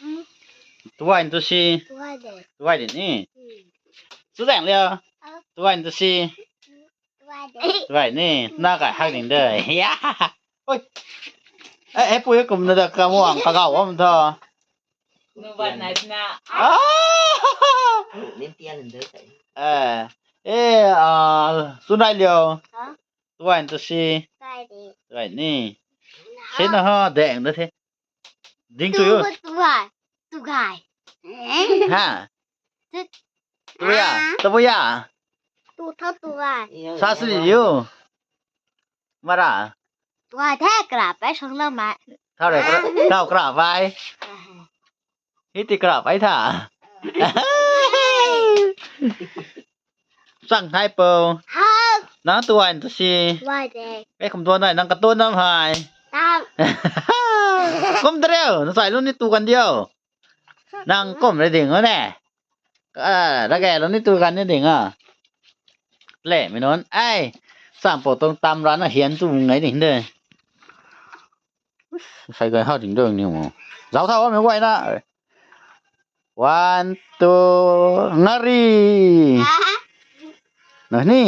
嗯，对，就是，对的。对的呢。嗯。是这样的。啊。对，就是，对的。对呢，那个还能的。呀，喂。哎，哎，不要跟我们那个，跟我往，刚刚我们的。No one night na. ເອີ ເອີ ອາ ສຸໄນລຽວ ຮະ ຕົວອັນຕົວຊີ ຕົວນີ້ ເຊັນເນາະ ແດງເດີເທ ດິງ ຕູ ຕູ ຕູໄກ ຮະ ຕູ ຕູຢາ ຕູ ປູຢາ ຕູເທົ່າ ຕູໄກ ຊາສລີຢູ່ ມາລາ ຕົວແທ້ກະລາໄປຊົງລະໄມ້ ເທົ່າໃດກະລາ ເທົ່າກະລາໄປ ເອີ ຮີຕິກະລາໄປຖ້າ ສັ່ງໄທເປີ ຮະ ນາຕົວອັນຕະຊີ ວ່າແດ ໄປຄຳຕົວໄດ້ນາກະໂຕນນຳຫາຍ ຕາມ ຄຳຕະເດວ ໃສ່ລຸນນີ້ຕູກັນດຽວ ນາງກົ້ມໄດ້ເດັງແລ້ວແນ່ ເອີ ລະແກລົງນີ້ຕູກັນນີ້ເດັງ ເອີ ແຫຼະແມ່ນອນ ອ້າຍ ສາມໂປຕົງຕຳລານນະ ຮຽນສູງໄງນີ້ເດີ ໃສ່ໄກເຮົາເດີງເດີງນີ້ ເຮົາເທົ່າແມ່ໄວນະ ວັນ ທູ ງາຣີ ນະ ນີ້